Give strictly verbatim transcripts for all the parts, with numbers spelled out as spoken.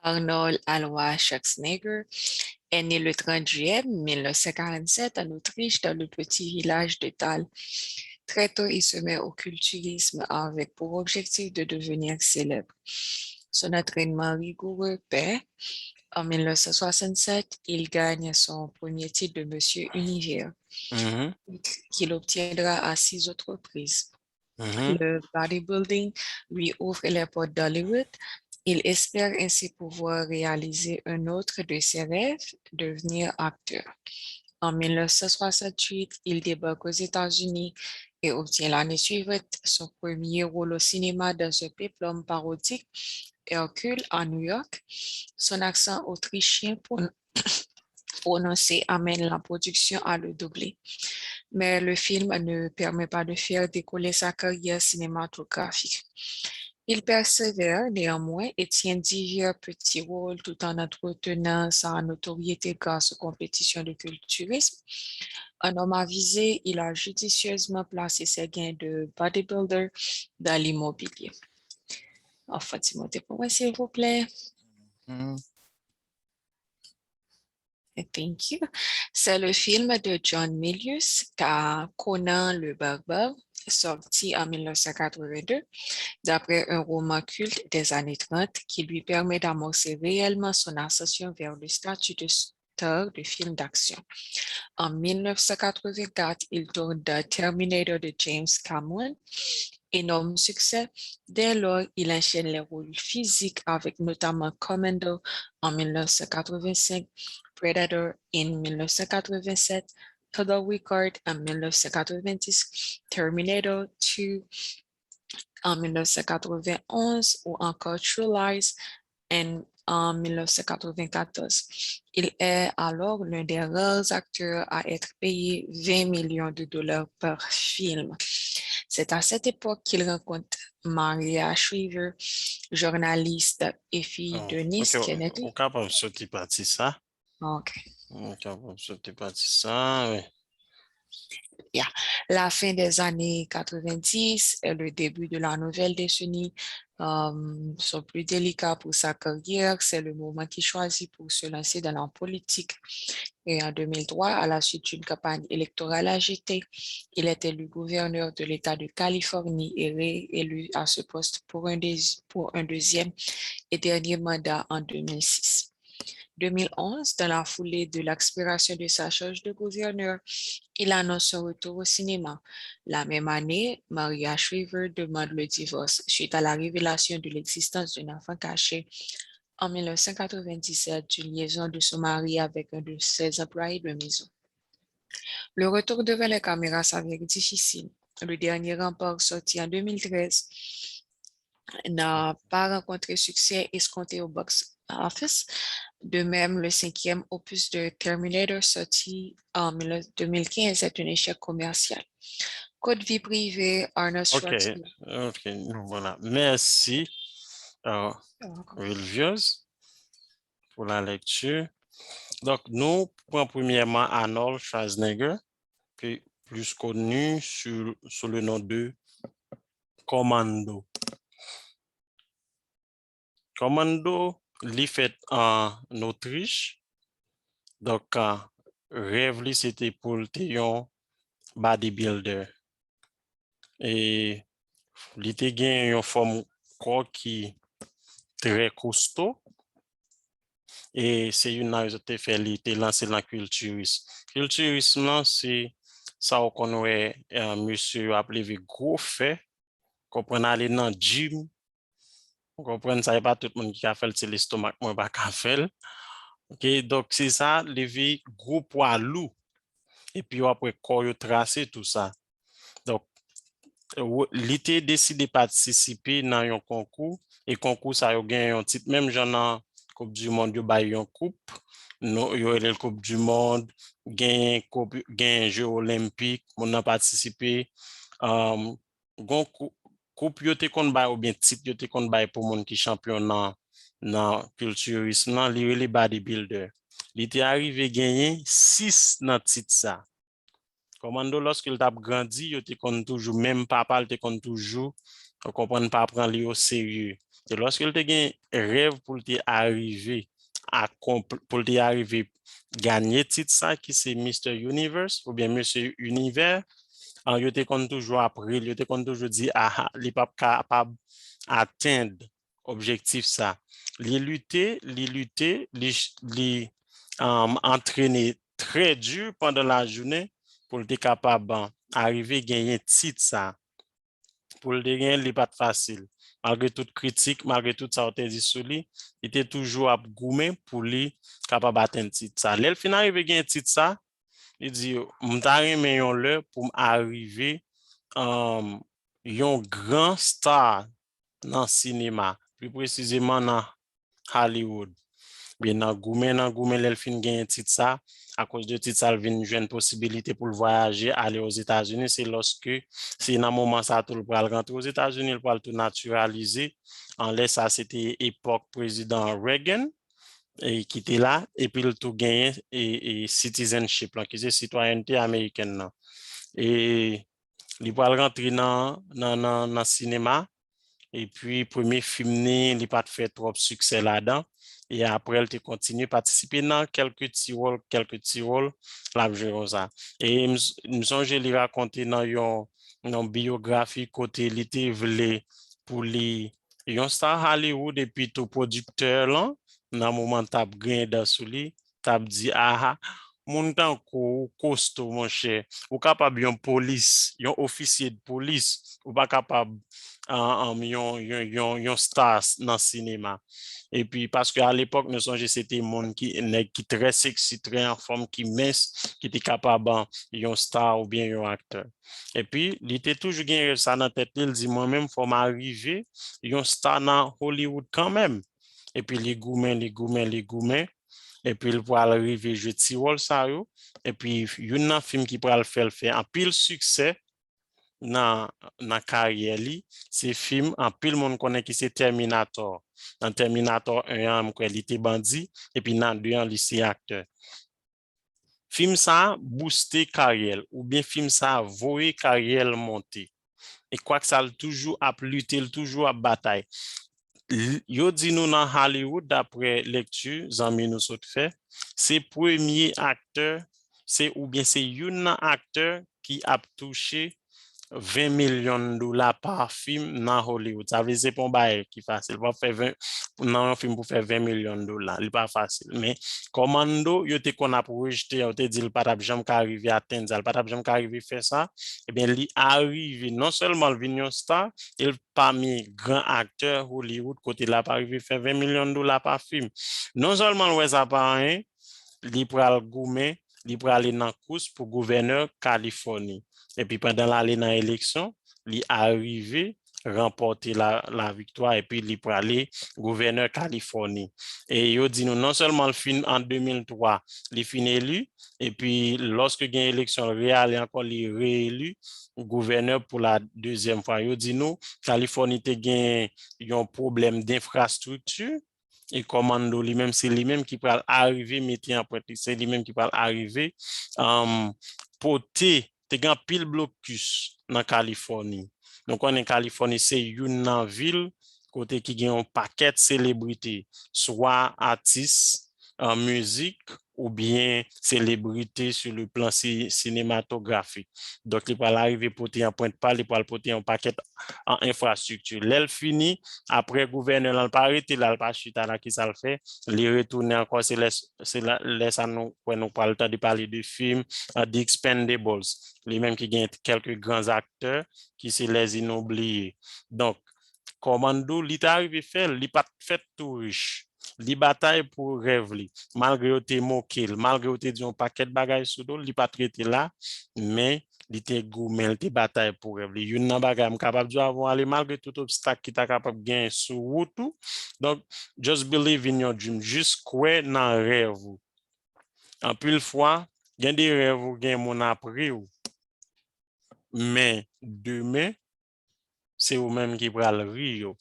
Arnold Alois Schwarzenegger est né le trente juillet mille neuf cent quarante-sept en Autriche, dans le petit village de Thal. Très tôt, il se met au culturisme avec pour objectif de devenir célèbre. Son entraînement rigoureux paie. En mille neuf cent soixante-sept, il gagne son premier titre de Monsieur Univers, qu'il obtiendra à six autres reprises. Le bodybuilding lui ouvre les portes d'Hollywood. Il espère ainsi pouvoir réaliser un autre de ses rêves, devenir acteur. En mille neuf cent soixante-huit, il débarque aux États-Unis et obtient l'année suivante son premier rôle au cinéma dans un péplum parodique, Hercule, à New York. Son accent autrichien prononcé amène la production à le doubler. Mais le film ne permet pas de faire décoller sa carrière cinématographique. Il persévère néanmoins et tient divers petits rôles tout en entretenant sa notoriété grâce aux compétitions de culturisme. Un homme avisé, il a judicieusement placé ses gains de bodybuilder dans l'immobilier. Anfen, ti monte pou mwen, silvouplè. Thank you. C'est le film de John Milius, Ka-, Conan le Barbare, sorti en mille neuf cent quatre-vingt-deux, d'après un roman culte des années trente qui lui permet d'amorcer réellement son ascension vers le statut de star de film d'action. En mille neuf cent quatre-vingt-quatre, il tourne The Terminator de James Cameron. Énorme succès. Dès lors, il enchaîne les rôles physiques avec notamment Commando en mille neuf cent quatre-vingt-cinq, Predator en mille neuf cent quatre-vingt-sept, Total Recall en mille neuf cent quatre-vingt-dix, Terminator deux en mille neuf cent quatre-vingt-onze ou encore True Lies en, en mille neuf cent quatre-vingt-quatorze. Il est alors l'un des rares acteurs à être payé vingt millions de dollars par film. C'est à cette époque qu'il rencontre Maria Shriver, journaliste, et fille de Nice, qui est née. Ou kapab soti pati sa. Ok. Ou kapab soti pati sa, wi. Yeah. La fin des années quatre-vingt-dix et le début de la nouvelle décennie, euh, sont plus délicats pour sa carrière. C'est le moment qu'il choisit pour se lancer dans la politique. Et en deux mille trois, à la suite d'une campagne électorale agitée, il est élu gouverneur de l'État de Californie et réélu à ce poste pour un, deuxi-, pour un deuxième et dernier mandat en deux mille six. Deux mille onze, dans la foulée de l'expiration de sa charge de gouverneur, il annonce son retour au cinéma. La même année, Maria Shriver demande le divorce suite à la révélation de l'existence d'un enfant caché en mille neuf cent quatre-vingt-dix-sept d'une liaison de son mari avec un de ses employés de maison. Le retour devant les caméras s'avère difficile. Le dernier rempart, sorti en deux mille treize, n'a pas rencontré succès escompté au box-office. De même, le cinquième opus de Terminator, sorti en mille, deux mille quinze, est un échec commercial. Code vie privée, Arnold Schwarzenegger. Ok, ok, nous voilà. Merci, euh, Wilvieuse, pour la lecture. Donk, nou pran premyèman Arnold Schwarzenegger, ki plis koni sou, sou le non de Commando. Commando, li fèt an Otrich. Donk, ah, rèv li, se te pou l te yon bodybuilder. E li te gen yon fòm kò ki trè kosto. E se youn nan rezon ki te fè li te lanse nan kiltiris. Kiltiris lan, se sa w konn wè, eh, mesye yo ap leve gwo fè, konprann, ale nan gym. Ou konprann, sa e pa tout moun ki ka fè l, se lestomak mwen pa ka fè l. Ok, donk se sa, leve gwo pwa lou. Epi w ap wè kò yo trase tou sa. Donk, w-, li te deside patisipe nan yon konkou, e konkou sa yo gen yon tit, menm jan nan Koup di Mond, yo bay yon koup, non, yo rele l Koup di Mond, gen koup, gen Je Olenpik, moun nan patisipe, um, gon kou-, koup yo te konn bay oubyen tit yo te konn bay pou moun ki chanpyon nan, nan kiltirism nan, li rele bodybuilder. Li te arive genyen sis nan tit sa. Commando, lòske l t ap grandi, yo te konn toujou, menm papa l te konn toujou, ou konprann, pa pran li oserye. E lòske l te gen rèv pou l te arive akonpl-, pou l te arive ganye tit sa ki se Mister Universe oubyen Mesye Inivè, an, yo te konn toujou ap ri l, yo te konn toujou di, "Aha, li p ap kapab atenn objektif sa." Li lite, li lite, li, li, um, antrene trè di pandan lajounen pou l te kapab, um, arive genyen tit sa. Pou l te genyen, li pa t fasil. Malgre tout kritik, malgre tout sa yo te di sou li, li te toujou ap goumen pou li kapab atenn tit sa. Lè l fin arive genyen tit sa, li di, "M ta renmen yon lè pou m arive, um, yon gran star nan sinema, pli presizeman nan Hollywood." Byen, nan goumen, nan goumen, lè l fin genyen tit sa, akoz de tit sa, l vin jwenn posibilite pou l vwayaje, ale Ozetazini. Se lòske, se nan moman sa tou, l pral rantre Ozetazini, l pral tou natiralize. An lè sa, se te epòk prezidan Reagan, e, ki te la, epi l tou genyen, e, e, citizenship lan, ki se sitwayènte amerikèn nan. E li pral rantre nan, nan, nan, nan sinema, epi premye fim ni, li pa t fè twòp siksè ladan. E apre, l te kontinye patisipe nan kèlke ti wòl, kèlke ti wòl, l ap jwe konsa. E m, m sonje li rakonte nan yon, yon biyografi kote li te vle pou li yon star Hollywood, epi tou pwodiktè lan, nan moman t ap griyen dan sou li, t ap di, "Aha, moun tankou ou kosto, monchè, ou kapab yon polis, yon ofisye de polis, ou pa kapab, an, an, yon, yon, yon, yon star nan sinema." Epi, paske alepòk, nou sonje se te moun ki, nèg ki trè seksi, trè anfòm, ki mens, ki te kapab, an, yon star oubyen yon aktè. Epi, li te toujou gen rèv sa nan tèt li, l di, "Mwen menm, fò m arive yon star nan Hollywood kanmenm." Epi, li goumen, li goumen, li goumen. Epi, l pral rive jwe ti wòl sa yo. Epi, youn nan fim ki pral fè l fè anpil siksè nan, nan karyè li, se fim anpil moun konnen ki se Terminator. Nan Terminator en an, m kwè li te bandi, epi nan de an, li se aktè. Fim sa a bouste karyè l, oubyen fim sa a voye karyè l monte. E kwak sa, l toujou ap lite, l toujou ap batay. L-, yo di nou nan Hollywood, daprè lekti zanmi nou sot fè, se premye aktè, se, oubyen se youn nan aktè ki ap touche ven milyon dola pa fim nan Hollywood. Sa vle di se pa yon bagay ki fasil. Pou ap fè ven, nan yon fim pou fè ven milyon dola, li pa fasil. Men Commando, yo te konn ap rejte, yo te di l pa t ap janm ka rive atenn sa, l pa t ap janm ka rive fè sa. Ebyen, li arive, non sèlman l vin yon star, e l pami gran aktè Hollywood kote l ap arive fè ven milyon dola pa fim. Non sèlman l wè sa pa anyen, li pral goumen, li prale nan kous pou gouvènè Kalifòni. Epi pandan l ale nan eleksyon, li arive ranpòte la, laviktwa, epi li prale gouvènè Kalifòni. E yo di nou, non sèlman l fin an de mil twa, li fin eli, epi lòske gen eleksyon, l reyale ankò, li reeli gouvènè pou la dezyèm fwa. Yo di nou, Kalifòni te gen yon pwoblèm denfrastrikti, e Commando li menm, se li menm ki pral arive mete anprent li, se li menm ki pral arive, um, pote, te gen anpil blokis nan Kalifòni. Nou konnen Kalifòni se youn nan vil kote ki gen yon pakèt selebrite, swa atis, an mizik, oubyen selebrite sou le plan si-, sinematografik. Donk, li pral arive pote anprent pa l, li pral pote yon pakèt an enfrastrikti. Lè l fini, apre gouvènè lan, l pa rete la, l pa chita la, kisa l fè? Li retounen ankò, se lè, se la, lè sa nou kwè nou pral tande pale de fim, ah, The Expendables. Li menm ki gen kèlke gran aktè ki se Les Inoubliés. Donk, Commando, li ta rive fè l, li pa t fèt tou rich. Li batay pou rèv li. Malgre yo te moke l, malgre yo te di yon pakèt bagay sou do l, li pa t rete la, men li te goumen, li te batay pou rèv li. Youn nan bagay m kapab di w avan w ale, malgre tout obstak ki ta kapab genyen sou wout ou, donk, just believe in your dream. Jis kwè nan rèv ou. Anpil fwa, gen de rèv ou gen moun ap ri w, men demen, se ou menm ki pral ri yo.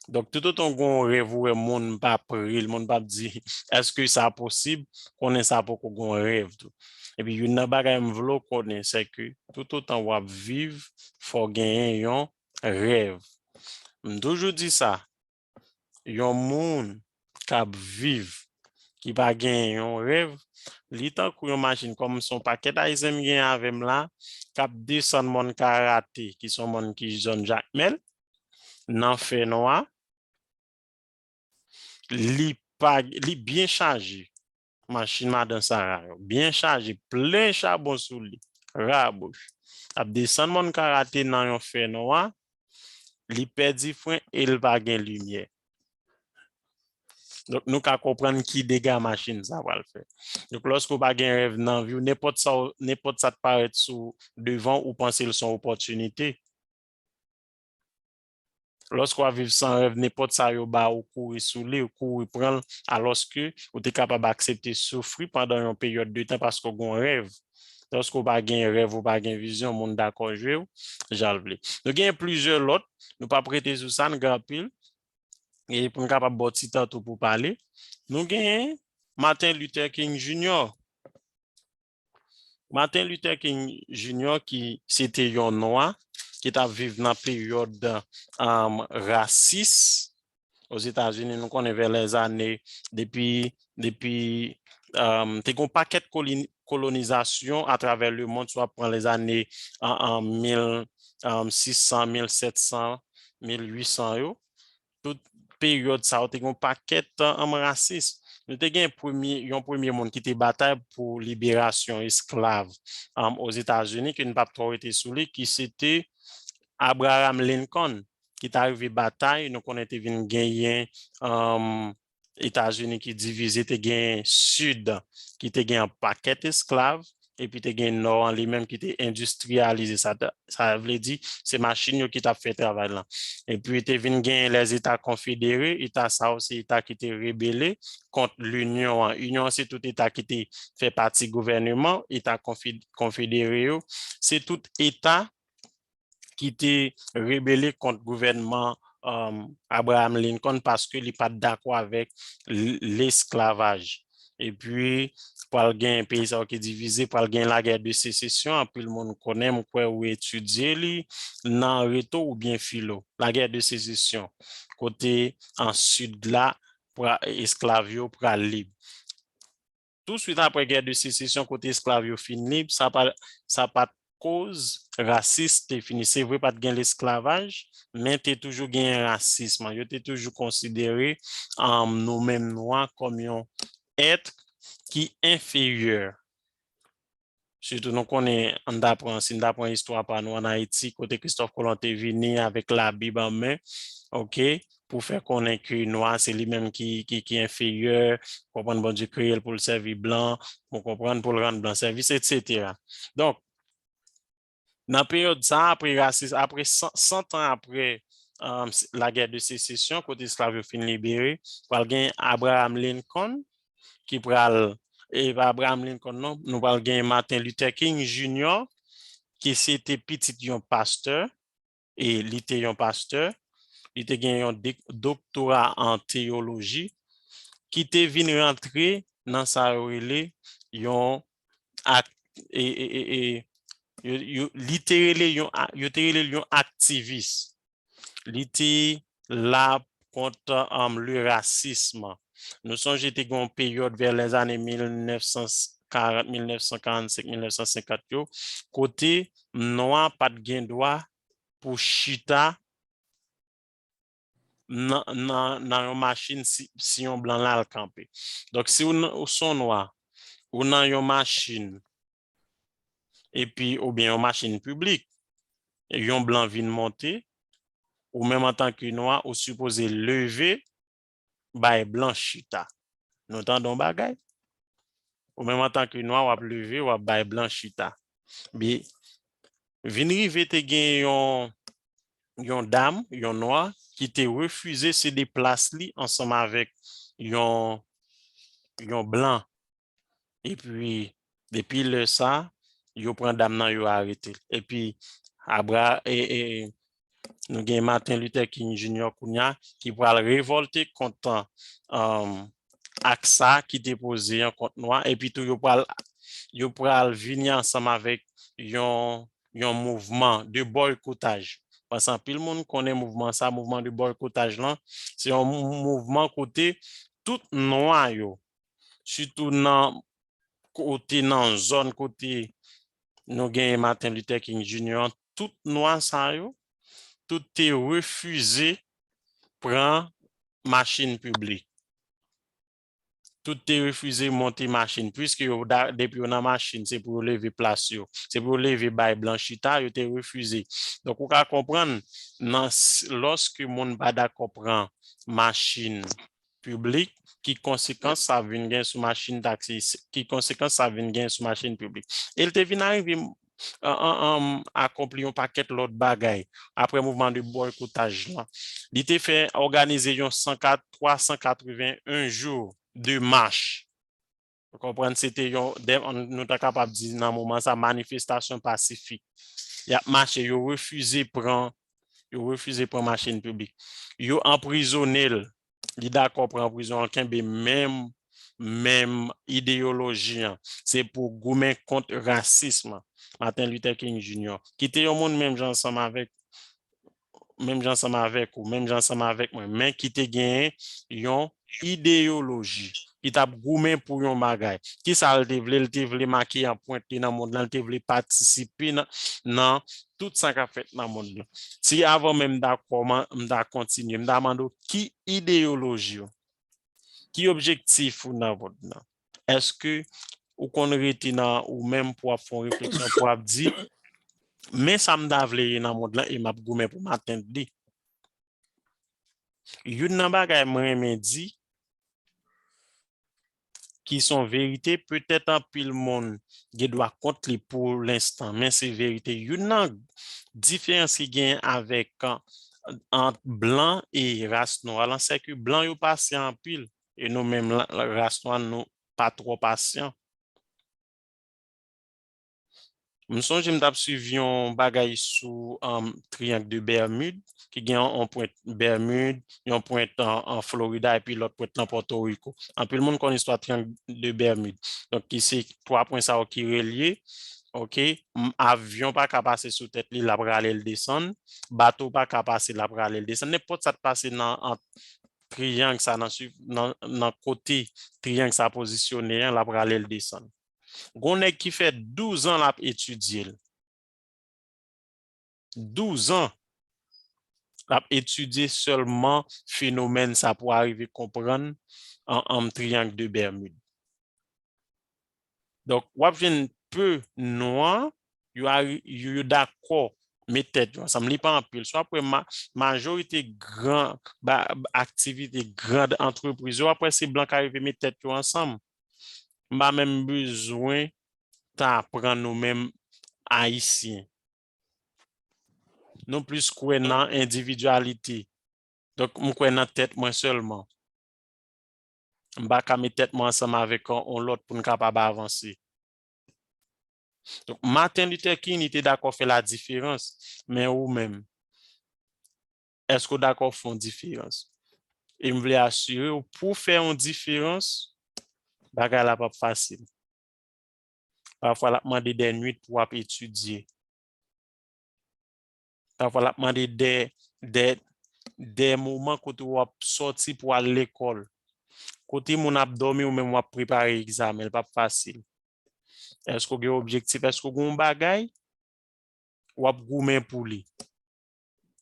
Donk, toutotan w gen yon rèv ou wè moun p ap ri l, moun p ap di, "Èske sa posib?" Konnen sa poko gen yon rèv tou. Epi youn nan bagay m vle w konnen, se ke toutotan w ap viv, fò w genyen yon rèv. M toujou di sa, yon moun k ap viv, ki pa gen yon rèv, li tankou yon machin, kòm se yon pakèt Ayisyen m gen avè m la, k ap desann mòn Karate, ki se yon mòn ki zòn Jakmèl, nan fènwa, li pa, li byen chaje. Machin madan Sara yo, byen chaje, plen chabon sou li, rabouch. Ap desann mòn Karate nan yon fènwa, li pèdi fren e l pa gen limyè. Donk, nou ka konprann ki dega machin sa pral fè. Donk, lòske w pa gen rèv nan vi w, nenpòt sa, w- nenpòt sa t parèt sou devan w, ou panse l se yon opòtinite. Lòske w ap viv san rèv, nenpòt sa yo ba ou, kouri sou li, ou kouri pran l, alòske ou te kapab aksepte soufri pandan yon peryòd de tan paske w gen yon rèv. Lòske w pa gen rèv, ou pa gen vizyon, moun dakò jwe w jan l vle. Nou gen plizyè lòt, nou p ap rete sou sa, n gen anpil. E pou n kapab ba w ti tan tou pou pale, nou gen Martin Luther King Junior. Martin Luther King Junior ki se te yon nwa ki t ap viv nan peryòd um, rasis Ozetazini, nou konnen vè lèzane depi depi um, te gen yon pakèt kolonizasyon atravè lemonn, si w ap pran lèzane an, an mil, um, sis san, mil sèt san, mil uit san yo. Tout peryòd sa yo te gen yon pakèt um, rasis. Nou te gen premye, yon premye moun ki te batay pou liberasyon esklav um, Ozetazini, ke nou p ap twò rete sou li, ki se te Abraham Lincoln, ki t arive batay, nou konnen te vin genyen um, Etazini ki divize, te gen Sid, ki te gen yon pakèt esklav, epi te gen Nò an li menm ki te endistriyalize. Sa, sa vle di, se machin yo ki t ap fè travay lan. Epi te vin gen Lèzeta Konfedere, eta sa yo se eta ki te rebele kont Linyon an. Inyon an se tout eta ki te fè pati gouvèneman, eta konfe- konfedere yo, se tout eta ki te rebele kont gouvènman um, Abraham Lincoln paske li pa t dakò avèk l- lesklavaj. Epi, pral gen peyi sa yo ki divize, pral gen lagè de sesesyon, anpil moun konnen, m kwè ou etidye li nan reto oubyen filo. Lagè de sesesyon, kote an sid la, pra- esklav yo pral lib. Touswit apre gè de sesesyon, kote esklav yo fin lib, sa pa, sa pa t koz rasis te fini. Se vre, pa t gen lesklavaj, men te toujou gen rasism. Yo te toujou konsidere um, nou menm nwa kòm yon èt ki enferyè. Sitou nou konnen, an ta pran, si n ta pran istwa pa nou ann Ayiti, kote Kristòf Kolon te vini avèk Labib an men, oke, pou fè konnen ke nwa se li menm ki, ki, ki enferyè, konprann Bondye kreye l pou l sèvi blan, pou konprann pou l rann blan sèvis, etsetera. Donk, nan peryòd sa, apre rasis, apre san, san tan apre um, lagè de sesesyon, kote esklav yo fin libere, pral gen Abraham Lincoln, ki pral, e Abraham Lincoln non, nou pral gen Martin Luther King Junior, ki se te pitit yon pastè, e li te yon pastè, li te gen yon doktora an teyoloji, ki te vin rantre nan sa yo rele yon ak, e, e, e, e, yo, yo, li te rele yon, yo te rele l yon aktivis. Li te la kont um, le rasism. Nou sonje te gen yon peryòd vè lèzane mil nèf san karant, mil nèf san karannsenk, mil nèf san senkant yo, kote nwa pa t gen dwa pou chita nan, nan, nan yon machin si, si yon blan la al kanpe. Donk, si ou, ou son nwa, ou nan yon machin, epi oubyen yon machin piblik, yon blan vin monte, ou menm antanke nwa, ou sipoze leve, bay blan chita. Nou tande yon bagay? Ou menm antanke nwa, w ap leve, w ap bay blan chita. Bi, vin rive te gen yon, yon dam, yon nwa, ki te refize sede plas li ansanm avèk yon, yon blan. Epi, depi lè sa, yo pran dam nan, yo arete l. Epi, Abra, e, e, nou gen Martin Luther King Junior kounye a, ki pral revòlte kont um, ak sa ki te poze an kont nwa. Epi tou, yo pral, yo pral vini ansanm avèk yon, yon mouvman de bòykotaj. Paske anpil moun konnen mouvman sa, mouvman de bòykotaj lan, se yon mou- mouvman kote tout nwa yo, sitou nan kote, nan zòn kote nou genyen Martin Luther King Junior an, tout nwa sa yo, tout te refize pran machin piblik. Tout te refize monte machin, piske yo, da- depi yo nan machin, se pou yo leve plas yo, se pou yo leve bay blan chita, yo te refize. Donk, ou ka konprann, nan s- lòske moun pa dakò pran machin piblik, ki konsekans sa vin gen sou machin taksi, ki konsekans sa vin gen sou machin piblik. E l te vin arive an, an, an, akonpli yon pakèt lòt bagay apre mouvman de bòykotaj lan. Li te fè òganize yon san kat- twa san katreven en jou de mach. Ou konprann, se te yon, de- nou ta kapab di nan moman sa, manifestasyon pasifik. Y ap mache, yo refize pran, yo refize pran machin piblik. Yo anprizone l. Li dakò pran prizon an, kenbe menm, menm ideyoloji an. Se pou goumen kont rasism. Martin Luther King Junior, ki te yon moun menm jan ansanm avèk, menm jan ansanm avèk ou, menm jan ansanm avèk mwen, men ki te genyen yon ideyoloji, ki t ap goumen pou yon bagay. Kisa l te vle? L te vle make anprent li nan mond lan, l te vle patisipe nan, nan tout sa k ap fèt nan mond lan. Si avan menm m ta kòman-, m ta kontinye, m ta mande w ki ideyoloji w, ki objektif ou nan mond lan? Èske ou konn rete nan ou menm pou w ap fè yon refleksyon, pou w ap di, men sa m ta vle ye nan mond lan e m ap goumen pou m atenn li? Youn nan bagay mwen renmen di, ki se yon verite, petèt anpil moun gen dwa kont li pou lenstan, men se verite. Youn nan diferans ki genyen avèk, ant blan e ras nwa lan, se ke blan yo pasyan anpil, e nou menm la- la- ras nwa, nou pa twò pasyan. M sonje m t ap swiv yon bagay sou, um, Triyang de Bèmid, ki gen yon, yon pwent Bèmid, yon pwent an, an Florida, epi lòt pwent lan Pòtoriko. Anpil moun konn istwa Triyang de Bèmid. Donk, ki se twa pwen sa yo ki relye, oke, m- avyon pa ka pase sou tèt li, l ap rale l desann, bato pa ka pase, l ap rale l desann. Nenpòt sa t pase nan, an triyang sa, nan, swi- nan, nan kote triyang sa pozisyone an, l ap rale l desann. Gon nèg ki fè douz an l ap etidye l. Douz an l ap etidye sèlman fenomèn sa pou arive konprann an, an triyang de Bèmid. Donk, w ap jwenn pe nwa, yo, ari- yo, yo dakò met tèt yo ansanm. Li pa anpil. Si w ap wè ma- majorite gran ba- aktivite gran antrepriz yo, w ap wè se blan k arive met tèt yo ansanm. M pa menm bezwen ta pran nou menm Ayisyen. Nou plis kwè nan endividyalite. Donk, m kwè nan tèt mwen sèlman. M pa ka met tèt mwen ansanm avèk yon, yon lòt pou n kapab avanse. Donk, Martin Luther King, li te dakò fè ladiferans, men ou menm, èske w dakò fè yon diferans? E m vle asire w, pou w fè yon diferans, bagay la p ap fasil. Pafwa, l ap mande de nuit pou w ap etidye. Pafwa, l ap mande de, de, de moman kote w ap sòti pou w al lekòl. Kote moun ap dòmi, ou menm w ap prepare egzamen, l p ap fasil. Èske w gen objektif? Èske w gen yon bagay? W ap goumen pou li.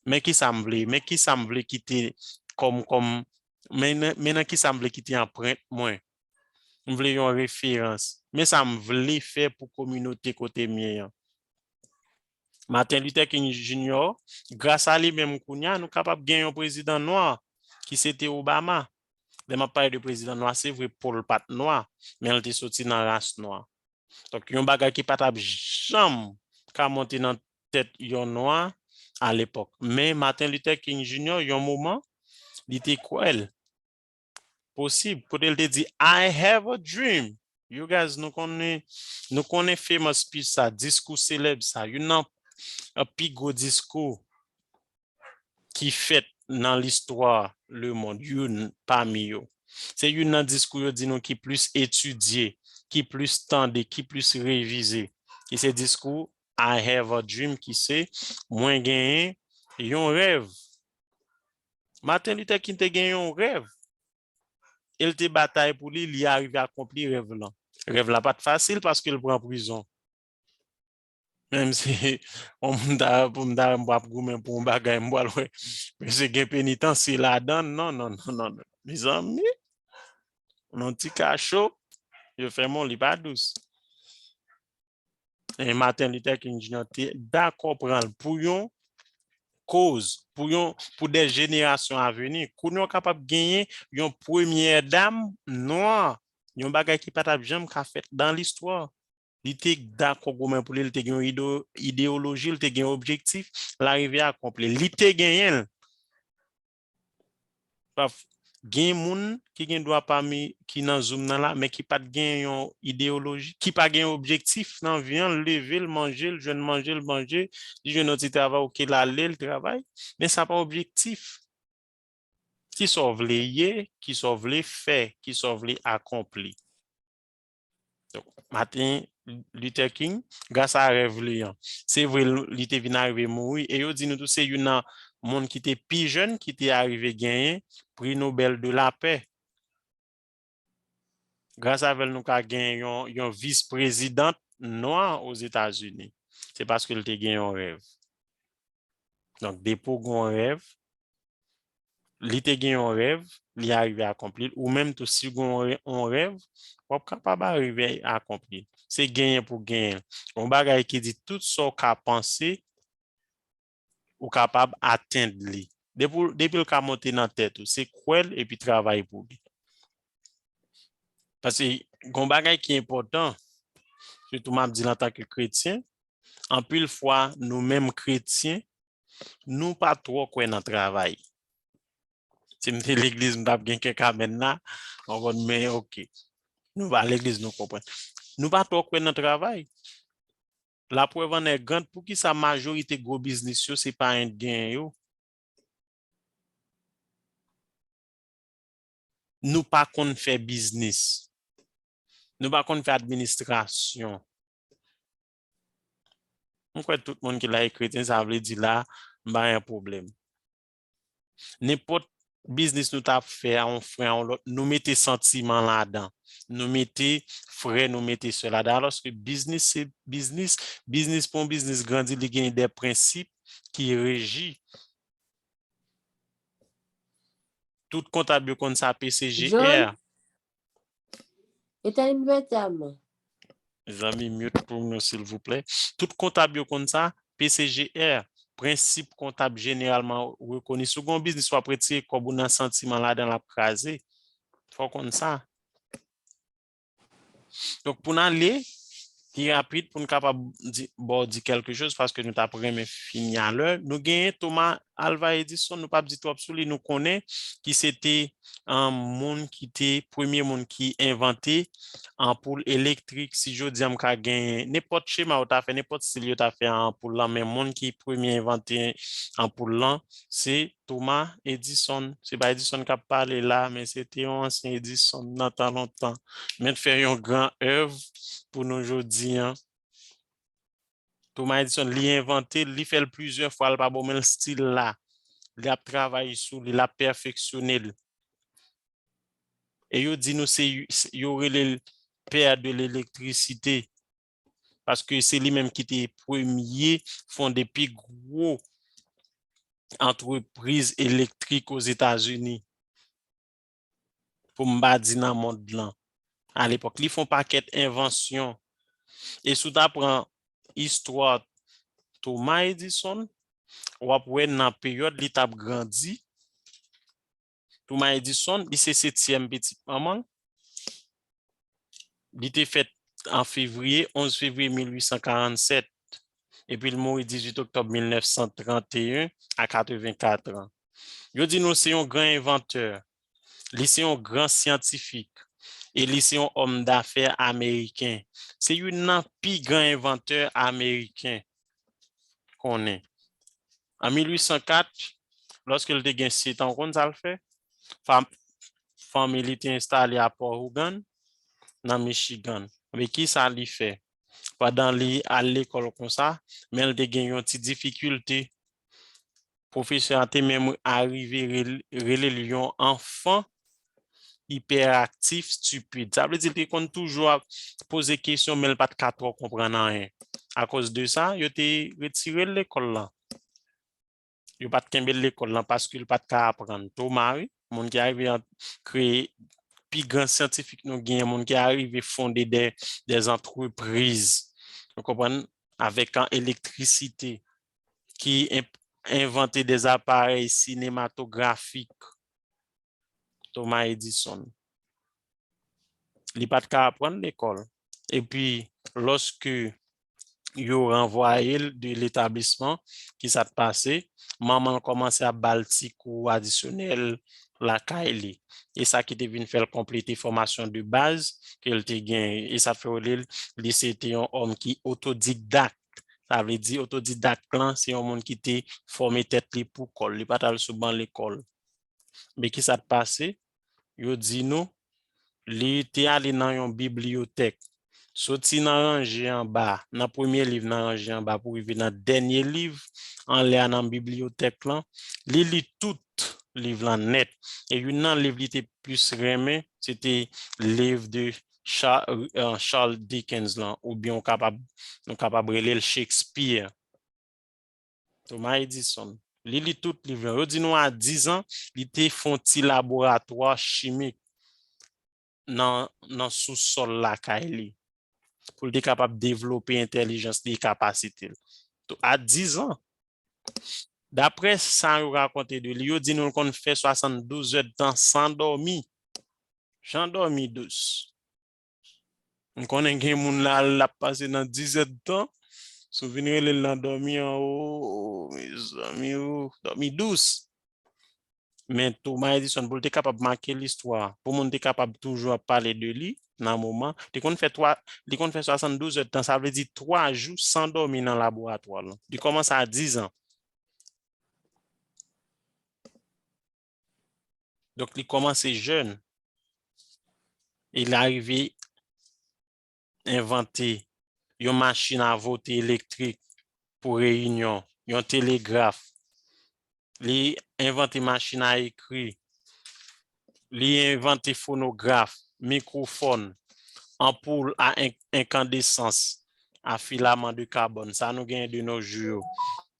Men ki sa m vle, men ki sa m vle kite kòm, kòm, men, men nan ki sa m vle kite anprent mwen. M vle yon referans. Men sa m vle fè pou kominote kote m ye an. Martin Luther King Junior, gras a li menm kounye a, nou kapab gen yon prezidan nwa, ki se te Obama. Lè m ap pale de prezidan nwa, se vre, Paul pa t nwa, men l te soti nan ras nwa. Donk, yon bagay ki pa t ap janm ka monte nan tèt yon nwa alepòk. Men Martin Luther King Junior, yon moman, li te kwè l posib. Kote l te di, "I have a dream." You guys, nou konnen, nou konnen famous speech sa, diskou selèb sa. Youn nan, uh, pi gwo diskou ki fèt nan listwa lemonn, youn pami yo. Se youn nan diskou yo di nou ki plis etidye, ki plis tande, ki plis revize. Ki se diskou I have a dream, ki se, mwen genyen Yon rèv. Martin Luther King te gen yon rèv. E l te batay pou li, li arive akonpli rèv lan. Rèv la pa t fasil paske l pran prizon. Menm si yon moun ta, pou m ta, m ap goumen pou yon bagay, m pral wè. Mesye gen penitansye ladan, non, non, non, non, non. Mezanmi, nan ti kacho, yo fèmen w, li pa dous. E Martin Luther King Junior te dakò pran l pou yon koz, pou yon, pou de jenerasyon a vini. Kounye a w kapab genyen yon premyè dam nwa, yon bagay ki pa t ap janm ka fèt nan listwa. Li te dakò goumen pou li, li te gen yon ide-, ideyoloji, li te gen objektif, l arive akonpli. Li te genyen l. Paf, gen moun ki gen dwa pami ki nan Zoom nan la, men ki pa t gen yon ideyoloji, ki pa gen objektif nan vi an, l leve, l manje, l jwenn manje, l manje, li jwenn yon ti travay, oke, l ale, l travay, men sa pa objektif. Kisa w vle ye, kisa w vle fè, kisa w vle akonpli. Donk, Martin Luther King, gras a rèv li an, se vre, li te vin arive mouri, e yo di nou tou se youn nan moun ki te pi jèn ki te arive genyen Pri Nobèl de Lapè. Gras avè l, nou ka gen yon, yon vis prezidant nwa Ozetazini. Se paske l te gen yon rèv. Donk, depi w gen yon rèv, li te gen yon rèv, li arive akonpli l. Ou menm tou, si w gen yon rè-, yon rèv, w ap kapab arive akonpli l. Se genyen pou genyen. Yon bagay ki di tout sa w ka panse, ou kapab atenn li. Depi, depi l ka monte nan tèt ou, se kwè l epi travay pou li. Paske gen yon bagay ki enpòtan, sitou m ap di l antanke kretyen, anpil fwa, nou menm kretyen, nou pa twò kwè nan travay. Si m te legliz, m t ap gen kèk amèn la, w konprann, men oke. Nou pa legliz, nou konprann. Nou pa twò kwè nan travay. Laprèv an è grand, poukisa majorite gwo biznis yo, se pa Endyen yo? Nou pa konn fè biznis. Nou pa konn fè administrasyon. M kwè tout moun ki la e kretyen, sa vle di la, m pa gen pwoblèm. Nenpòt biznis nou ta fè a yon frè, a yon lòt, nou mete santiman ladan. Nou mete frè, nou mete sè ladan. Alòske biznis se biznis. Biznis pou yon biznis grandi, li gen de prensip ki reji. Tout kontab yo konn sa, P C G R. John, éteins l'invertissement. Mezanmi, mute pou nou, silvouplè. Tout kontab yo konn sa, P C G R, prensip kontab jeneralman rekoni. Si w gen yon biznis, w ap retire kòb ou nan santiman ladan, l ap kraze. Fò w konn sa. Donk, pou n ale pi rapid, pou n kapab di, ba w di kèlke choz, paske nou t ap renmen fini alè. Nou genyen Thomas Alva Edison, nou p ap di twòp sou li, nou konnen ki se te, um, moun ki te premye moun ki envante anpoul elektrik. Si jodi a m ka genyen nenpòt chema yo ta fè, nenpòt stil yo ta fè anpoul lan, men moun ki premye envante anpoul lan, se Thomas Edison. Se pa Edison k ap pale la, men se te yon ansyen Edison nan tan lontan. Men fè yon gran èv pou nou jodi a. Thomas Edison, li envante l, li fè l plizyè fwa, l pa bon, men l still la. Li ap travay sou li, l ap pèfeksyone l. E yo di nou se, yo rele l pè de lelektrisite. Paske se li menm ki te premye fonde pi gwo antrepriz elektrik Ozetazini. Pou m pa di nan mond lan. Alepòk, li fè yon pakèt envansyon. E si w ta pran istwa Thomas Edison, w ap wè nan peryòd li t ap grandi, Thomas Edison, li se setyèm pitit manman l. Li te fèt an fevriye, onz fevriye mil uit san karannsèt, epi l mouri dizuit oktòb mil nèf san tranteyen a katrevenkat an. Yo di nou se yon gran envantè, li se yon gran syantifik, e li se yon òm dafè ameriken. Se youn nan pi gran envantè ameriken konnen. An mil uit san kat, lòske l te gen sèt an, w konn sa l fè? Fam-, fanmi li te enstale a Port Huron, nan Michigan. Men kisa li fè? Pandan li al lekòl konsa, men l te gen yon ti difikilte. Pwofesè a te menm arive rel- rele l yon anfan iperaktif, stipid. Sa vle di l te konn toujou ap poze kesyon, men l pa t ka twò konprann anyen. Akoz de sa, yo te retire l lekòl la. Yo pa t kenbe l lekòl la paske l pa t ka aprann. Toma, wi, moun ki arive an- kreye pi gran syantifik nou genyen, moun ki arive fonde de, de antrepriz, nou konprann, avèk an elektrisite, ki en- envante de aparèy sinematografik, Thomas Edison. Li pa t ka aprann lekòl. Epi, lòske yo ranvwaye l de letablisman, ki sa t pase? Manman l kòmanse ap ba l ti kou adisyonèl lakay li. E sa ki te vin fè l konplete fòmasyon de baz ke l te genyen. E sa fè yo rele l, li se te yon òm ki otodidak. Sa vle di otodidak lan, se yon moun ki te fòme tèt li pou kò l. Li pa t al sou ban lekòl. Men ki sa t pase? Yo di nou, li te ale nan yon bibliyotèk. Soti nan ranje anba, nan premye liv nan ranje anba pou rive nan dènye liv anlè a nan bibliyotèk lan, li li tout liv lan nèt. E youn nan liv li te plis renmen, se te liv de Cha- euh, Charles Dickens lan, oubyen ou kapab, nou kapab rele l Shakespeare. Thomas Edison. Li li tout liv lan. Yo di nou a diz an, li te fè yon ti laboratwa chimik nan, nan sousòl lakay li. Pou l te kapab devlope entèlijans li e kapasite l. To- A diz an, daprè sa yo rakonte de li, yo di nou l konn fè swasanndouz èdtan san dòmi. Jan dòmi dous. M konnen gen moun la, l ap pase nan diz èdtan. Si w vin rele l nan dòmi an, o, mezanmi, o, dòmi dous. Men Thomas Edison, pou l te kapab make listwa, pou moun te kapab toujou ap pale de li nan moman, li konn fè twa, li konn fè swasanndouz èdtan, sa vle di twa jou san dòmi nan laboratwa l. Li kòmanse a diz an. Donk, li kòmanse jèn. E l arive envante yon machin a vote elektrik pou reyinyon, yon telegraf. Li envante machin a ekri. Li envante fonograf, mikwofòn, anpoul a en- enkandesans a filaman de kabòn. Sa nou genyen de nos jours yo.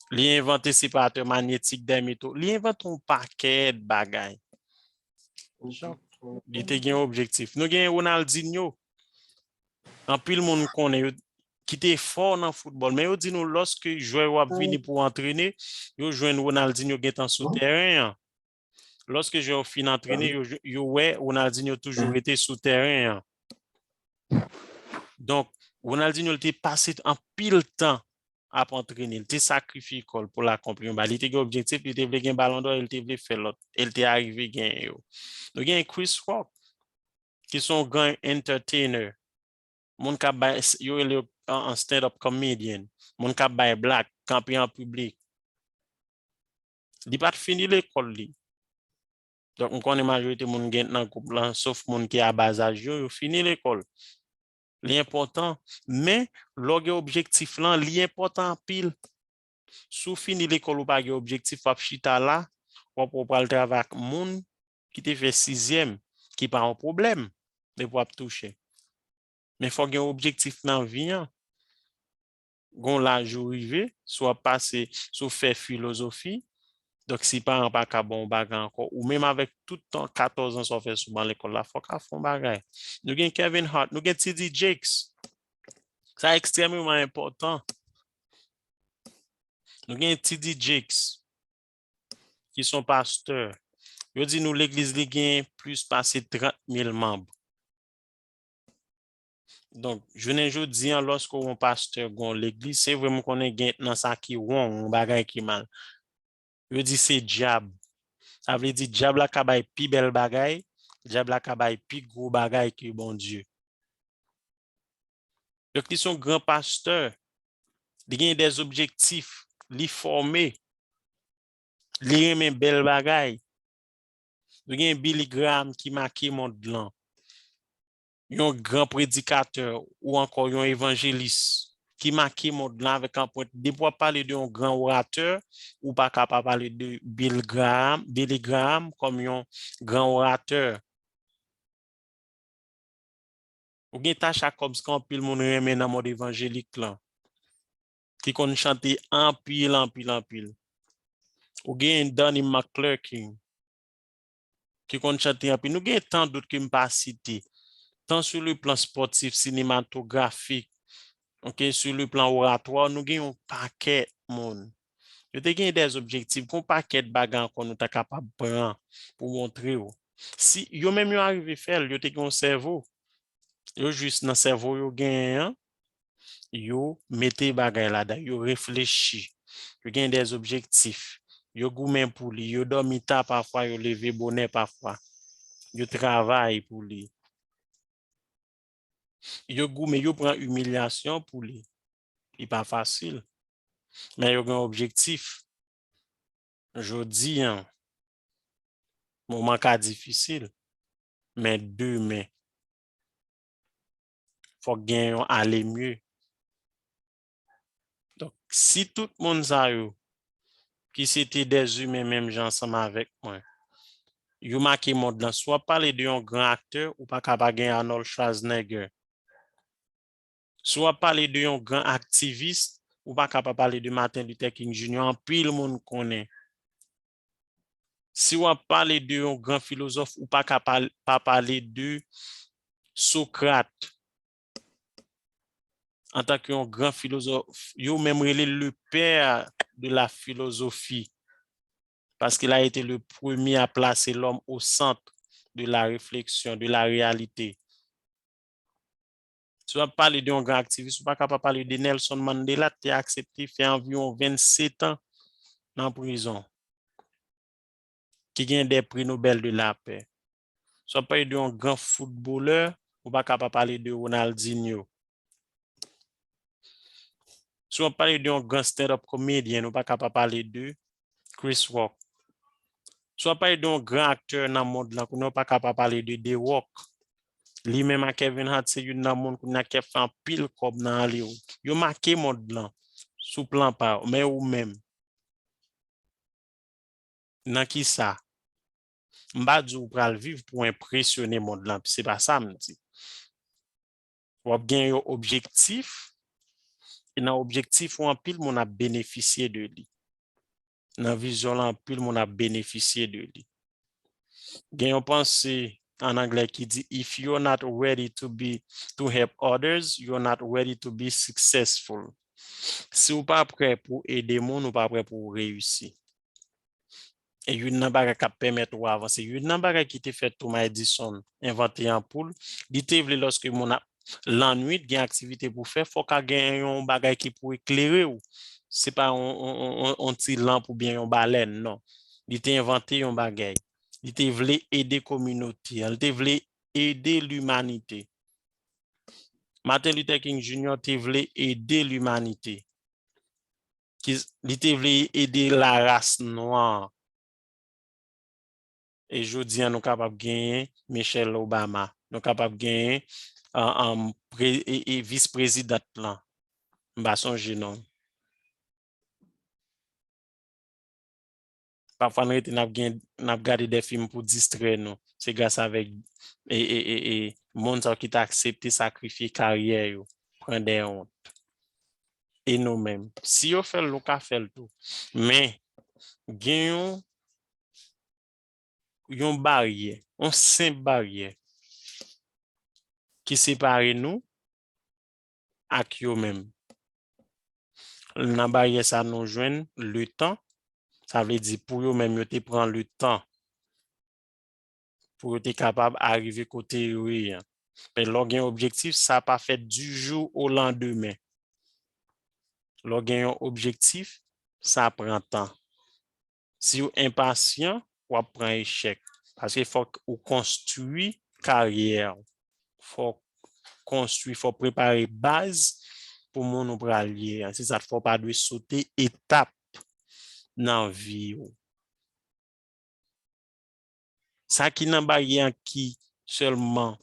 Li envante separatè manyetik dè meto. Li envante yon pakèt bagay. Li te gen objektif. Nou gen Ronaldinho. Anpil moun konnen yo ki te fò nan foutbòl, men yo di nou lòske jwè yo ap vini pou antrene, yo jwenn Ronaldinho gentan sou tèren an. Lòske jwè yo fin antrene, yo, yo wè Ronaldinho toujou rete sou tèren an. Donk, Ronaldinho te pase anpil tan ap antrene, li te sakrifye kò l pou l akonpli yon bagay. Li te gen objektif, li te vle gen balon dò, e li te vle fè lòt, e li te arive genyen yo. Nou gen Chris Rock, ki se yon gran entertainer. Moun k ap bay, yo rele yo an, an stand-up comedian. Moun k ap bay blag, kanpe an piblik. Li pa t fini lekòl li. Donk, m konnen majorite moun gen nan gwoup lan, sof moun ki a ba zaj yo, yo fini lekòl. Li enpòtan, men lè w gen objektif lan, li enpòtan anpil. Si w fini lekòl, ou pa gen objektif, w ap chita la, w ap wè w pral travay ak moun ki te fè sizyèm, ki pa yon pwoblèm, men pou w ap touche. Men fò w gen objektif nan vi an. Gon laj ou rive, si w ap pase, si w fè filozofi, donk si paran pa ka ba w bagay ankò, ou menm avèk tout tan katòz an sa w fè sou ban lekòl la, fò w ka fè yon bagay. Nou gen Kevin Hart, nou gen T D Jakes. Sa ekstrèmeman enpòtan. Nou gen T D Jakes, ki se yon pastè. Yo di nou legliz li gen plis pase trant mil manm. Donk, jounen jodi an, lòske w yon pastè gen yon legliz, se vre m konnen gen nan sa ki wrong, yon bagay ki mal. Yo di se dyab. Sa vle di dyab la ka bay pi bèl bagay, dyab la ka bay pi gwo bagay ke Bondye. Donk, li se yon gran pastè. Li gen de objektif. Li fòme. Li renmen bèl bagay. Nou gen Billy Graham ki make mond lan. Yon gran predikatè ou ankò yon evanjelis. ki make mond lan avèk anprent. Depi w ap pale de yon gran oratè, ou pa ka pa pale de Bill Graham, Billy Graham kòm yon gran oratè. Ou gen Tasha Cobbs ke anpil moun renmen nan mond evanjelik lan, ki konn chante anpil, anpil, anpil. Ou gen Donnie McClurkin, ki konn chante anpil. Nou gen tan dòt ke m pa site. Tan sou le plan spòtif, sinematografik, ok, sou le plan oratwa, nou gen yon pakèt moun. Yo te gen dè objektif, gen yon pakèt bagay ankò nou ta kapab pran pou montre w. Si yo menm yo arive fè l, yo te gen yon sèvo. Yo jis nan sèvo yo genyen an, yo mete bagay ladan, yo reflechi, yo gen dè objektif, yo goumen pou li, yo dòmi ta pafwa, yo leve bonè pafwa, yo travay pou li. Yo goumen, yo pran imilyasyon pou li. Li pa fasil. Men yo gen objektif. Jodi an, moman ka difisil, men demen, fòk gen yon ale mye. Donk, si tout moun sa yo, ki se te dè imen menm jan ansanm avèk mwen, yo make mond lan, si w ap pale de yon gran aktè, ou pa ka pa gen Arnold Schwarzenegger. Si w ap pale de yon gran aktivis, ou pa ka pa pale de Martin Luther King Junior, anpil moun konnen. Si w ap pale de yon gran filozòf, ou pa ka pa, pa pale de Socrate antanke yon gran filozòf. Yo menm rele le père de la philosophie, parce qu'il a été le premier à placer l'homme au centre de la réflexion, de la réalité. Si w ap pale de yon gran aktivis, ou pa ka pa pale de Nelson Mandela, ki te aksepte fè anviwon vennsetan nan prizon, ki gen de pri Nobel de la Paix. Si w ap pale de yon gran foutbolè, ou pa ka pa pale de Ronaldinho. Si w ap pale de yon gran stand-up comedian, ou pa ka pa pale de Chris Rock. Si w ap pale de yon gran aktè nan mond lan, kounye a ou pa ka pa pale de The Rock. Li menm ak Kevin Hart se youn nan moun kounye a k ap fè anpil kòb nan Hollywood. Yo make mond lan sou plan pa yo, men ou menm, nan kisa? M pa di w pral viv pou w enpresyone mond lan, se pa sa m di. W ap gen yon objektif, e nan objektif ou, anpil moun ap benefisye de li. Nan vizyon lan, anpil moun ap benefisye de li. Gen yon panse an anglè ki di, "If you're not ready to be, to help others, you're not ready to be successful." Si w pa prè pou ede moun, ou pa prè pou w reyisi. E youn nan bagay k ap pèmèt ou avanse. Youn nan bagay ki te fè Thomas Edison envante anpoul, li te vle lòske moun ap, lannwit, gen aktivite pou fè, fòk a gen yon bagay ki pou eklere w. Se pa yon, yon, yon, yon, yon ti lanp oubyen yon balèn, non. Li te envante yon bagay. Li te vle ede kominote a, li te vle ede limanite. Martin Luther King Junior te vle ede limanite. Ki, li te vle ede laras nwa. E jodi a, nou kapab genyen Michelle Obama. Nou kapab genyen, uh, um, pre-, e, e vis prezidant lan. M pa sonje non. Pafwa, n rete, n ap gen, n ap gade de fim pou distrè nou. Se gras avèk, e, e, e, e, moun sa yo ki ta aksepte sakrifye karyè yo, pran de wont. E nou menm, si yo fè l, nou ka fè l tou. Men, gen yon, yon baryè, yon senp baryè ki separe nou ak yo menm. Nan baryè sa, nou jwenn letan, sa vle di pou yo menm, yo te pran letan pou yo te kapab arive kote yo ye an. Men lè w gen objektif, sa pa fèt du jour au lendemain. Lè w gen yon objektif, sa pran tan. Si w enpasyan, w ap pran echèk. Paske fòk ou konstwi karyè w. Fòk konstwi, fòk prepare baz pou moun ou pral ye an. Se sa k fè w pa dwe sote etap nan vi w. Sa ki nan baryè an ki sèlman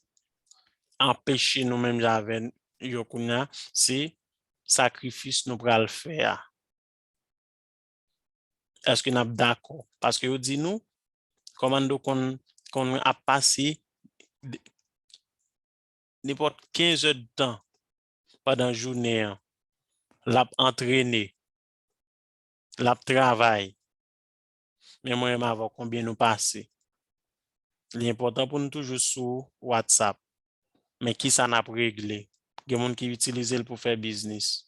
anpeche nou menm jan avè yo kounye a, se sakrifis nou pral fè a? Èske n ap dakò? Paske yo di nou, kòmando konn, konn ap pase de- nenpòt kenz è d tan pandan jounen an, l ap antrene, l ap travay. Men mwen menm avè w, konbyen nou pase? Li enpòtan pou nou toujou sou WhatsApp. Men kisa n ap regle? Gen moun ki itilize l pou fè biznis.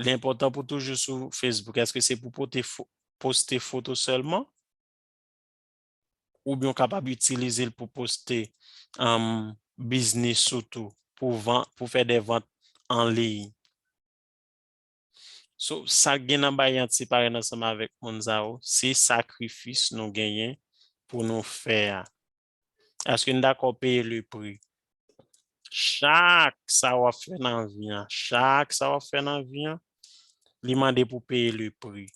Li enpòtan pou toujou sou Facebook. Èske se pou pote fo- poste foto sèlman? Oubyen w kapab itilize l pou poste, um, biznis ou tou, pou van, pou fè de vant an liy. So, sa k gen nan bay ant separe n ansanm avèk moun sa yo, se sakrifis nou genyen pou nou fè a. Èske n dakò peye le pri? Chak sa w ap fè nan vi an, chak sa w ap fè nan vi an, li mande pou peye le pri.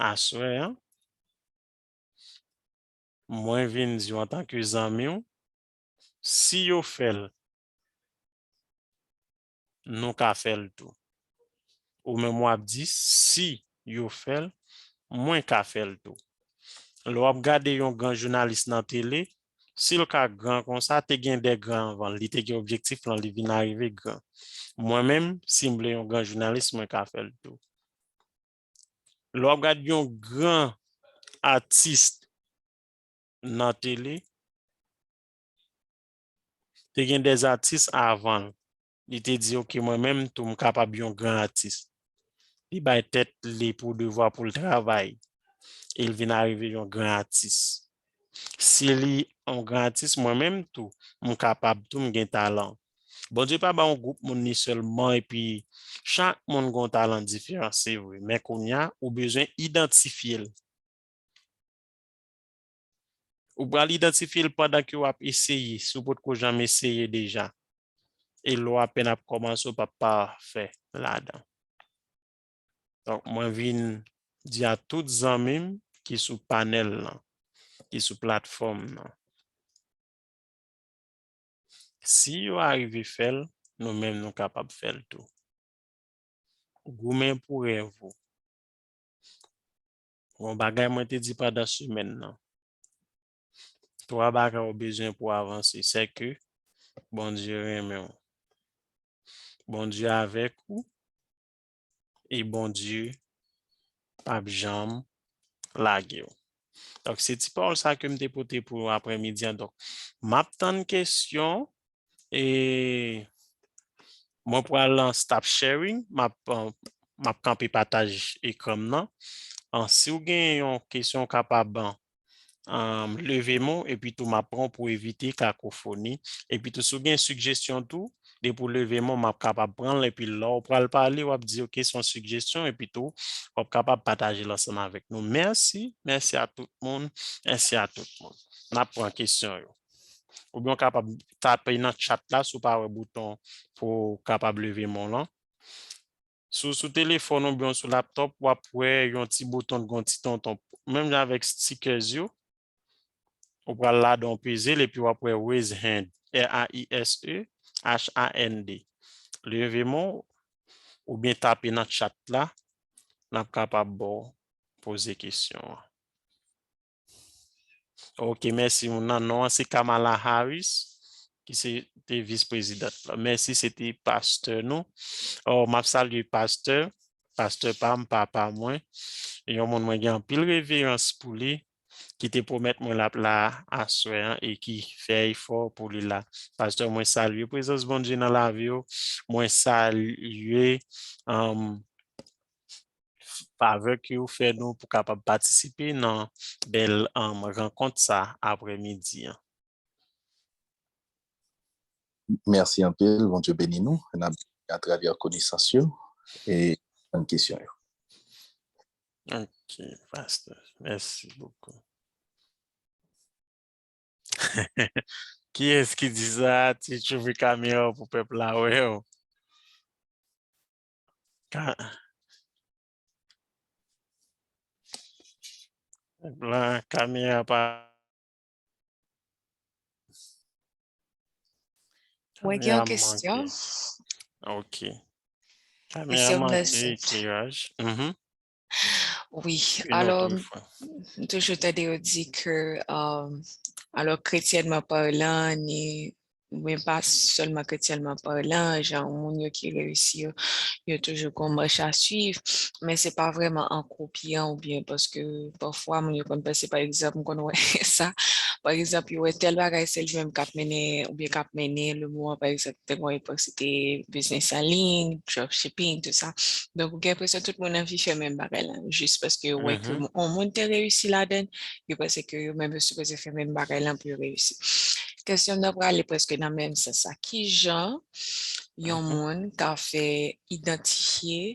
Aswè an, mwen vin di w antanke zanmi w, si yo fè l, nou ka fè l tou. Ou menm w ap di, si yo fè l, mwen ka fè l tou. Lè w ap gade yon gran jounalis nan tele, si l ka gran konsa, te gen de gran anvan l, li te gen objektif lan, li vin arive gran. Mwen menm, si m vle yon gran jounalis, mwen ka fè l tou. Lè w ap gade yon gran atis nan tele, te gen de atis avan l. Li te di, "Ok, mwen menm tou, m kapab yon gran atis." Li bay tèt li pou devwa pou l travay. E l vin arive yon gran atis. Si li yon gran atis, mwen menm tou, m kapab tou, m gen talan. Bondye pa ba yon gwoup moun li sèlman, epi chak moun gen yon talan diferan, se vre. Men kounye a, ou bezwen idantifye l. Ou pral idantifye l pandan ke w ap eseye, si w potko janm eseye deja. E lè w apèn ap kòmanse, w p ap pafè ladan. Donk, mwen vin di a tout zanmi m ki sou panèl lan, ki sou platfòm nan, si yo arive fè l, nou menm nou kapab fè l tou. Goumen pou rèv ou. Yon bagay mwen te di pandan semèn nan. Twa bagay ou bezwen pou avanse, se ke Bondye renmen w. Bondye avèk ou e Bondye p ap janm lage w. Donk, se ti pawòl sa ke m te pote pou aprèmidi an. Donk, m ap tann kesyon e mwen pral lan stop sharing, m ap, uh, m ap kanpe pataj ekran m nan. Uh, si w gen yon kesyon, w kapab, uh, um, leve men w, epi tou m ap pran w pou evite kakofoni. Epi tou, si w gen sigjesyon tou, depi w leve men w, m ap kapab pran l, epi lè w pral pale, w ap di, "Ok, se yon sigjesyon," epi tou, w ap kapab pataje l ansanm avèk nou. Mèsi, mèsi a tout moun, mèsi a tout moun. N ap pran kesyon yo. Oubyen w kapab tape nan chat la si w pa wè bouton pou w kapab leve men w lan. Si w sou telefòn oubyen w sou laptòp, w ap wè yon ti bouton k gen yon ti tonton. Menm jan avèk stickers yo, ou pral ladan w peze l epi w ap wè raise hand, R A I S E H A N D. Leve men w oubyen tape nan chat la, n ap kapab ba w poze kesyon an. Ok, mèsi. Moun nan, non an se Kamala Harris, ki se te vis prezidant la. Mèsi, se te pastè nou. Oh, m ap salye pastè, pastè pa m, papa mwen. Yon moun mwen gen anpil reverans pou li, ki te pwomèt mwen l ap la aswè an e ki fè efò pou li la. Pastè, mwen salye prezans Bondye nan lavi w. Mwen salye, um, favè ke w fè nou pou kapab patisipe nan bèl, um, rankont sa aprèmidi an. Mèsi anpil, Bondye beni nou. N ap atravè konesans yo e bann kesyon yo. Ok, pastè. Mèsi bokou. Kiyès ki di sa? Ti chouve kamera pou pèp la wè w. Ka-, pèp la, kamera pa. Mwen gen yon kesyon. Ok. Kamera manke ekleraj. Mhm. Wi, alò, m toujou tande yo di ke, um, alò, kretyènman palan, ni, men pa sèlman kretyènman palan, jan moun yo ki reyisi yo, yo toujou gon mach a swiv, men se pa vrèman an kopyan oubyen paske pafwa moun yo konn panse, pa egzanp, m konn wè sa, pa egzanp, yo wè tèl bagay se li menm k ap mennen oubyen k ap mennen lemoman, pa egzanp, te gon epòk se te biznis an liy, dropshipping, tout sa. Donk, ou gen enpresyon tout moun anvi fè menm bagay la, jis paske yo wè ke yon moun te reyisi ladan, yo panse ke yo menm yo sipoze fè menm bagay la pou yo reyisi. Kesyon m nan prale prèske nan menm sans sa. Kijan yon moun ka fè idantifye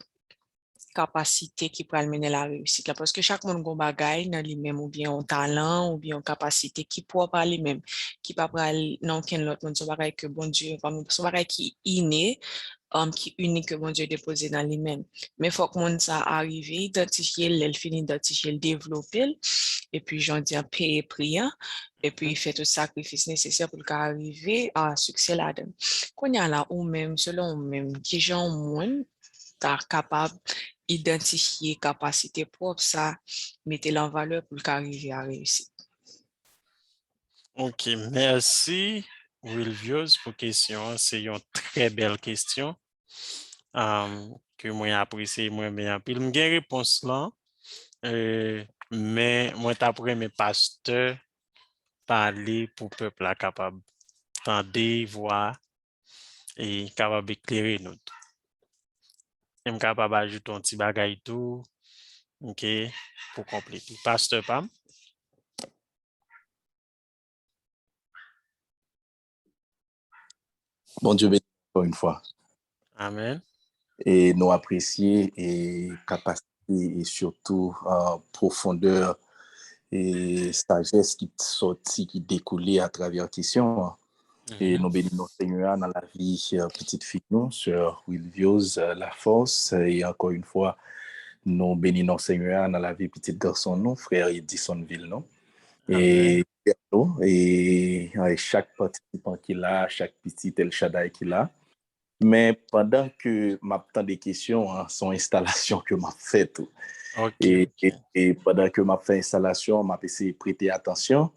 kapasite ki pral mennen l a reyisit la? Paske chak moun gon bagay nan li menm, oubyen yon talan, oubyen yon kapasite ki pwòp a li menm, ki pa pral nan okenn lòt moun. Se yon bagay ke Bondye, kòm, se yon bagay ki ine, um, ki inik ke Bondye depoze nan li menm. Men fòk moun sa a rive idantifye l, lè l fin idantifye l, devlope l, epi jan w di an, peye pri an, epi fè tout sakrifis nesesè pou l ka rive a siksè ladan l. Kounye a la, ou menm, selon ou menm, kijan yon moun ta kapab idantifye kapasite pwòp sa, mete l an valè pou l ka rive a reyisit? Ok, mèsi Wilviose pou kesyon an. Se yon trè bèl kesyon, um, ke mwen apresye, mwen renmen anpil. M gen repons lan, euh, men mwen t ap renmen pastè pale pou pèp la kapab tande vwa e kapab eklere nou tou. E m kapab ajoute yon ti bagay tou, ok, pou konplete. Pastè pa m. Bondye beni ankò yon fwa. Amèn. E nou apresye e kapasite e sitou, uh, pwofondè e sajès ki sòti, ki dekoule atravè kesyon an. E nou beni non Senyè a nan lavi, uh, pitit fi nou, sè Wilviose, uh, Laforce. E ankò yon fwa, nou beni non Senyè a nan lavi pitit gason nou, frè Edisonville nou. E, e, e chak patisipan ki la, chak pitit El Shaddai ki la. Men pandan ke m ap tande kesyon an, se yon enstalasyon ke m ap fè tou. Ok, e, ok. E, e pandan ke m ap fè enstalasyon an, m ap eseye prete atansyon,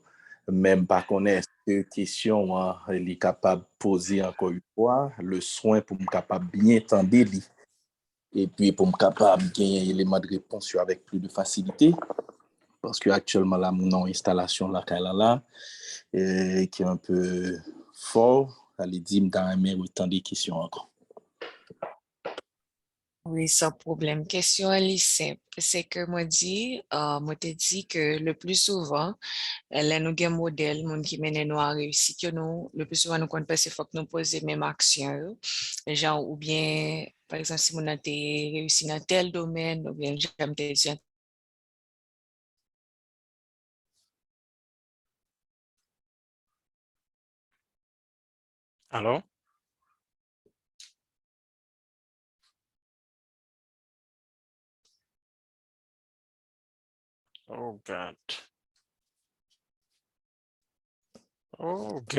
men m pa konnen èske kesyon an, li kapab poze ankò yon fwa, le swen pou m kapab byen tande li. Epi pou m kapab genyen eleman de repons yo avèk plis de fasilite. Paske aktyèlman la, m nan yon enstalasyon lakay la la, e, ki un peu fò, sa vle di m ta renmen retande kesyon ankò. Wi, san pwoblèm. Kesyon an li senp. Se ke mwen di, euh, mwen te di ke le pli souvan, euh, lè nou gen modèl moun ki mennen nou a reyisit yo, nou, le pli souvan nou konn panse fòk nou poze menm aksyon yo. Jan oubyen, pa egzanp, si moun nan te reyisi nan tèl domèn, oubyen jan m te di an Alo? Oh God. Oh God.